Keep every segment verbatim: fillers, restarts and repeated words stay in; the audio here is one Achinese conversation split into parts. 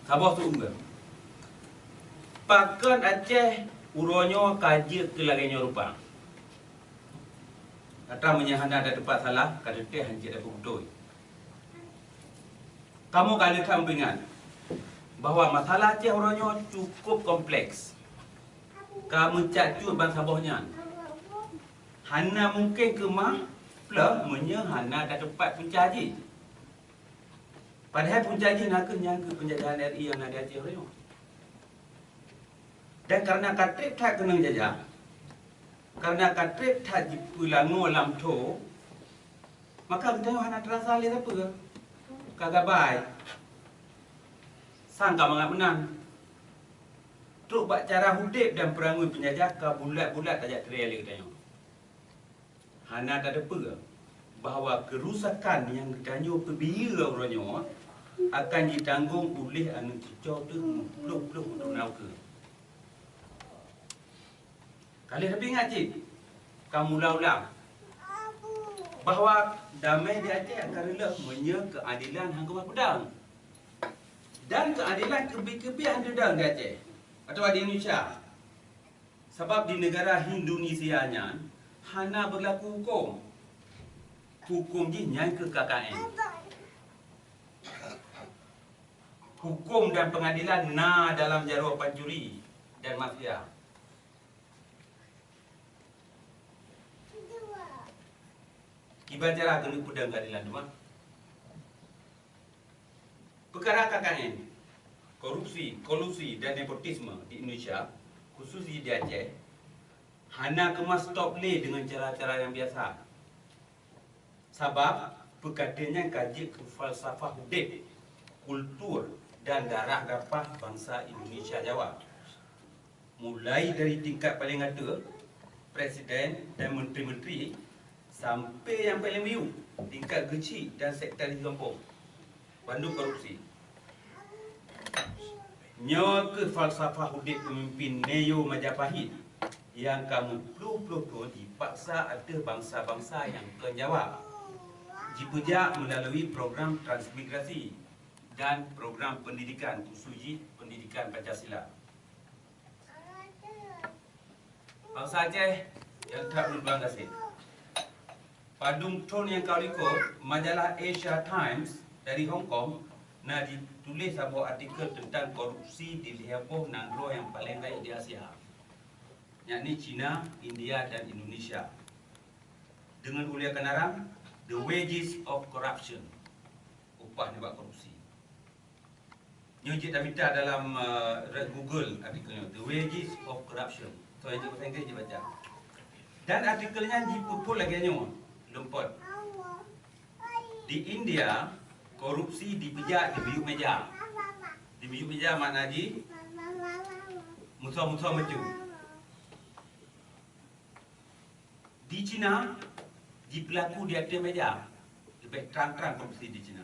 Saboh seuubeue. Pakon Aceh uroe nyoe ka jeuet keu lagée nyoe rupa? Atra meunyoe hana tateupat salah, ka teuntée hana jeuet tapeubeutôi. Kamoe ka lheueh that meupeungat bahwa masalah Aceh uroe nyoe cukup kompleks, ka meucat cut bansaboh nyan. Hana mungken keumah pleueh meunyoe hana tateupat punca jih. Padahai punca jih nakeuh nyang keu peunjajahan R I nyang na di Aceh uroe nyoe. Dan kareuna ka treb that keunong jajah, kareuna ka treb that jipeulangoe lam tho, maka geutanyoe hana teurasa lé sapeue. Ka gabai, sang ka mangat meunan. Trok bak cara udeb dan peurangui peunjajah ka bulat-bulat tajak tirée lé geutanyoe. Hana tateupeue bahwa keurusakan nyang geutanyoe peubiyeu uroe nyoe akan jitanggong uléh aneuëk cucoe teuh meuplôh-plôh droe na ukeue. Ka lheueh tapeuingat cit, ka mula ulang, bahwa damé di Aceh akan reuloh meunyoe keuadelan hana geupeudong. Dan keuadelan keubiet-keubiet hana teudong di Aceh atawa di Indonesia. Sabab di neugara Indonesia nyan hana beulaku huköm. Huköm jih nyan keuh K K N. Huköm dan peungadelan na dalam jaroe pancuri dan mafia. Kiban cara keuneuk peudong keuadelan teuma? Peukara K K N, korupsi, kolusi dan nepotisme di Indonesia, khusus di Aceh, hana keumah stop lé deungon cara-cara nyang biasa. Sabab peukateunyan ka jeuet keu falsafah udeb, kultur dan darah gapah bansa Indonesia Jawa. Mulai dari tingkat paleng ateueh, presiden dan menteri-menteri, sampai nyang paleng miyueb, tingkat geuchik dan sekretaris gampông, bandum korupsi. Nyoe keuh falsafah udeb peumimpin Neo Majapahit nyang ka meuplôh-plôh thon jipaksa ateueh bansa-bansa nyang kon Jawa, jipeujak meulalui program transmigrasi dan program pendidikan, khusus jih pendidikan Pancasila. Bansa Aceh nyang that lôn bangga gaséh. Padum thon nyang ka likot, majalah Asia Times dari Hong Kong na jituléh saboh artikel teuntang korupsi di lhée boh nanggroe nyang paleng rayeuk di Asia, yakni China, India, dan Indonesia. Deungon ulee keunarang, The Wages of Corruption, upah nibak korupsi. Nyoe jeuet tamita dalam, eh, Google artikel nyoe, The Wages of Corruption. So, nyang jeuet bahasa Inggris jeuet baca. Dan artikel nyan jipeuphon lagée nyoe, leumpot. Di India, korupsi dipeujak di miyueb meja. Di miyueb meja makna jih musoh-musoh meucue. Di China, jipeulaku di ateueh meja. Leubeh trang-trang korupsi di China.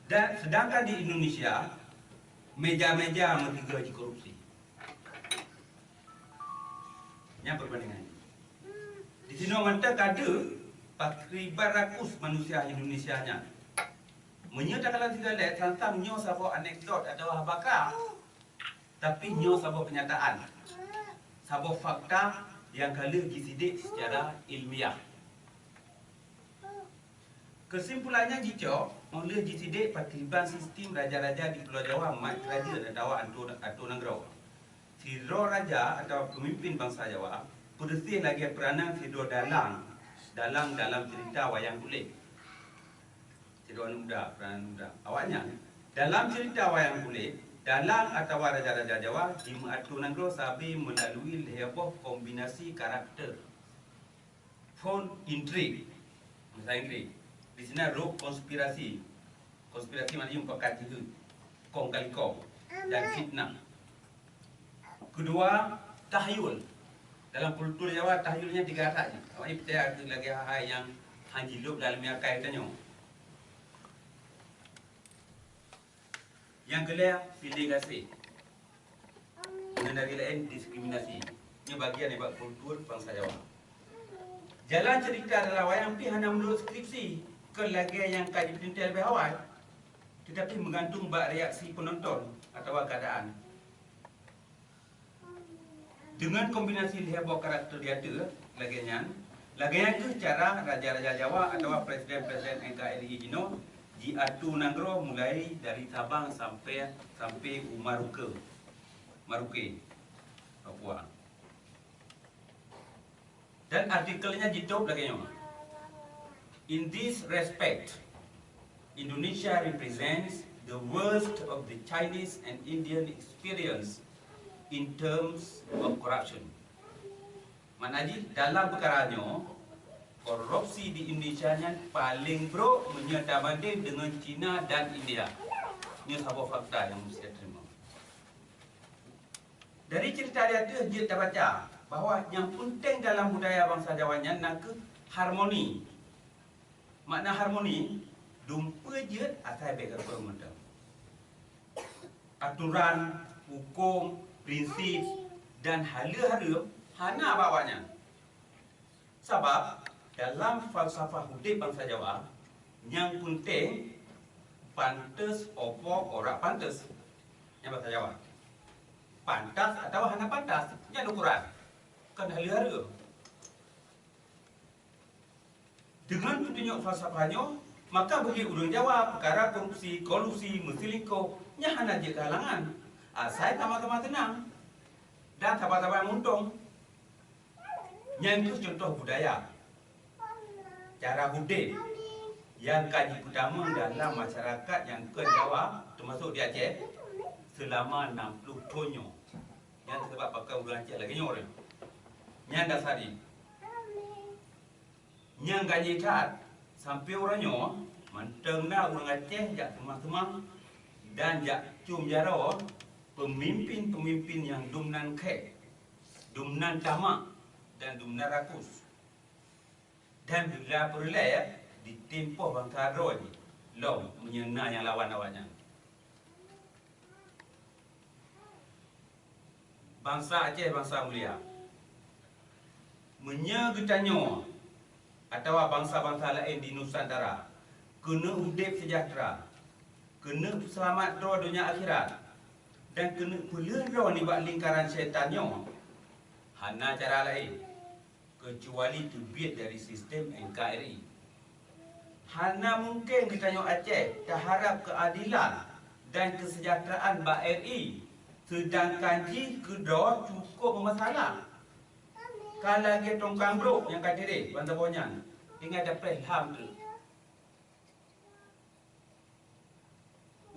Dan sedangkan di Indonesia, meja-meja meuteugah jikorupsi. Nyan perbandingan. Di sinoe mantong ka deuh pakriban rakus manusia Indonesia nyan. Meunyoe takalon sigoe lé, sang-sang nyoe saboh anekdot atawa haba krak. Tapi nyoe saboh keunyataan, saboh fakta nyang ka lheueh jisidek seucara ilmiah. Keusimpulan nyan jicok óh lheueh jisidek pakriban sistem raja-raja di Pulo Jawa mat keurajeuen atawa atô, atô nanggroe. Sidroe raja atawa peumimpin bansa Jawa peudeuséh lagée peuranan sidroe dalang, dalang dalam ceurita wayang kulét. Sidroe aneuëk muda, peuranan aneuëk muda. Awaknyan, dalam ceurita wayang kulét, dalang atawa raja-raja Jawa jimeuatô nanggroe sabe meulalui lhée boh kombinasi karakter. Phôn intrik, bahasa Inggris. Di sinan rôh konspirasi. Konspirasi maknanya meupakat jiheuet, kong kali kong, dan fitnah. Keudua, tahyul. Dalam kultur Jawa, tahyul nyan tiga that jih. Awak nyan peucaya keu lagée hai-hai nyang han jilôb lam akai tanyoe. Nyang keulhèe, piléh gaséh. Ngon dari laén diskriminasi. Nyoe bagian nibak kultur bansa Jawa. Jalan cerita dalam wayang pih hana meunurot skripsi. Kon lagée nyang ka jipeuntèe leubeh awai, teutapi meugantung bak reaksi peunonton atawa keuadaan. Deungon kombinasi lhèe boh karakter di ateueh lagée nyan, lagée nyan kheueh cara raja-raja Jawa atawa presiden-presiden N K R I jinoe jiatu nanggroe mulai dari Sabang sampai, sampai u Maruke, Maruke, Papua. Dan artikel nyan jitôb lagée nyoe, "In this respect, Indonesia represents the worst of the Chinese and Indian experience in terms of corruption." Makna jih, dalam peukara nyoe, korupsi di Indonesia nyan paleng brok meunyoe tabandeng deungon China dan India. Nyoe saboh fakta nyang meusti teurimong. Dari cerita di ateueh jeuet tabaca bahwa nyang peunteng dalam budaya bansa Jawa nyan nakeuh harmoni. Makna harmoni, dumpeue jeuet asai bék geupeue mantong. Aturan, huköm, prinsip, dan haleue hareuem hana bak awaknyan. Sabab dalam falsafah udeb bansa Jawa, nyang peunteng pantes opo ora pantes. Nyan basa Jawa. Pantas atawa hana pantas, nyan ukuran, kon haleue hareuem. Deungon peutunyok falsafah nyoe, maka bagi ureuëng Jawa, peukara korupsi, kolusi, meuseulingkoh nyan hana jeuet keu halangan, asai sama-sama seunang dan sama-sama meuuntông. Nyan kheueh cuntoh budaya, cara udeb nyang ka jipeutamong dalam masyarakat nyang kon Jawa, teumasok di Aceh, seulama nam ploh thon nyoe. Nyan sabab pakon ureuëng Aceh lagée nyoe. Nyan dasar jih. Nyang ganyée that, sampoe uroe nyoe mantong na ureuëng Aceh jak seumang-seumang dan jak cöm jaroe peumimpin-peumimpin nyang dum nan khek, dum nan tamak, dan dum nan rakus. Dan bila peureulée jitimpoh bansa droe jih lom meunyoe na nyang lawan awaknyan. Bansa Aceh bansa mulia. Meunyoe geutanyoe atawa bansa-bansa laén di Nusantara keuneuk udeb seujahteura, keuneuk peuseulamat droe donya akhirat, dan keuneuk peulheueh droe nibak lingkaran syaitan nyoe, hana cara laén keucuali teubiet dari sistem N K R I. Hana mungken geutanyoe Aceh taharab keuadelan dan keuseujahteuraan bak R I, seudangkan jih keudroe cukôp meumasalah. Ka lagée tongkang brok nyang ka tireh ban saboh nyan, tinggai tapreh lham treuk.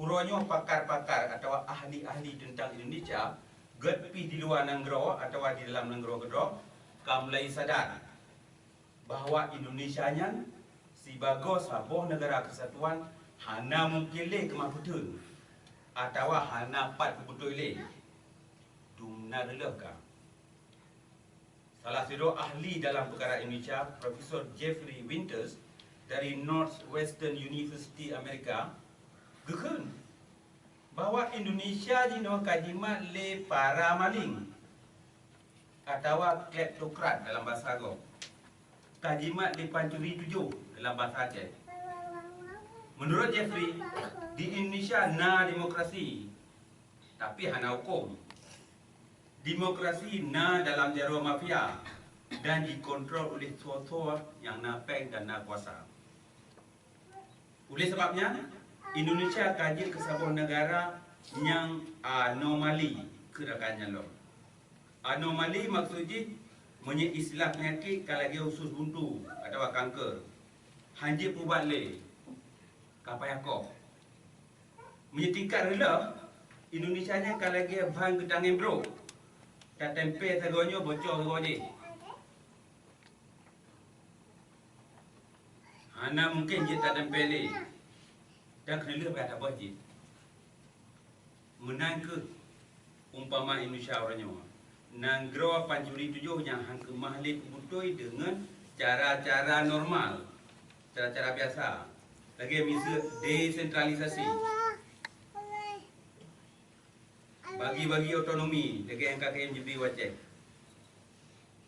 Uroe nyoe pakar-pakar atawa ahli-ahli teuntang Indonesia, gét pih di luwa nanggroe atawa di dalam nanggroe keudroe, ka mulai sadar bahwa Indonesia nyan sibagoe saboh neugara keusatuan hana mungken lé keumah peuteun atawa hana pat keubeutôi lé. Dum na reuloh ka. Salah sidroe ahli dalam peukara Indonesia, Profesor Jeffrey Winters dari Northwestern University Amerika, geukheun bahwa Indonesia jinoe ka jimat lé para maling atawa kleptokrat dalam basa gob, ka jimat lé pancuri tujoh dalam basa Aceh. Menurut Jeffrey, di Indonesia na demokrasi, tapi hana huköm. Demokrasi na dalam jaroe mafia dan jikontrol oleh soe-soe nyang na péng dan na kuasa. Oleh sabab nyan, Indonesia ka jeuet keu saboh neugara nyang anomali keu rakan nyan lom. Anomali maksud jih, meunyoe istilah peunyakét ka lagée usus buntu atawa kanker, han jeuet peuubat lé, ka payah koh. Meunyoe tingkat reuloh, Indonesia nyan ka lagée ban geutangén brok, tatempé sagoe nyoe bocor sagoe jih. Hana mungken jeuet tatempé lé, dan keuneulheueh payah taböh jih. Meunan kheueh umpama Indonesia uroe nyoe, nanggroe pancuri tujoh nyang han keumah lé peubeutôi deungon cara-cara normal, cara-cara biasa, lagée miseue desentralisasi, bagi-bagi otonomi lagée nyang ka kayém jibi u Aceh.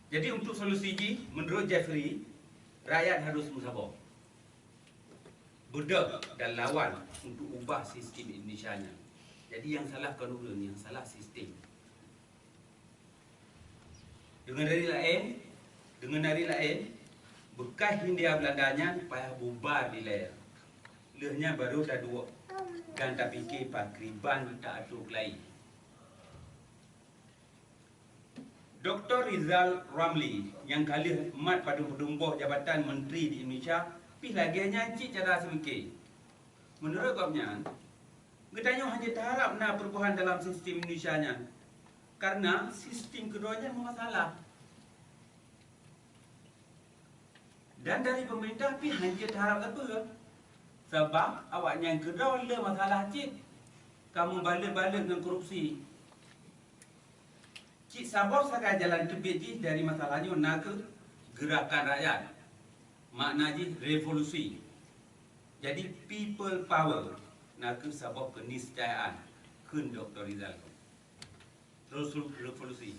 Jadi, untuk solusi jih, menurut Jeffrey, rakyat harus meusaboh. beudôh dan lawan untuk ubah sistem Indonesia nyan. Jadi nyang salah kon ureuëng, nyang salah sistem. Deungon ari laén, deungon ari laén, beukah Hindia Beulanda nyan payah bubar dilèe. Lheueh nyan barô taduek dan tapike pakriban taatur keulayi. Doktor Rizal Ramli nyang ka lheueh mat padum-padum boh jabatan menteri di Indonesia pih lagèe nyan cit cara seumike. Meunurot gobnyan, geutanyoe hana taharab na peurubahan dalam sistem Indonesia nyan, karena sistem keudroe nyan meumasalah. Dan dari pemerintah pih hana taharab sapeue, sabab awaknyan keudroe le masalah cit, ka meubalot-balot ngon korupsi. Cit saboh sagai jalan teubiet jih dari masalah nyoe na kheueh geurakan rakyat, makna jih revolusi. Jadi people power na kheueh saboh keuniscayaan, kheun Doktor Rizal. Revolusi.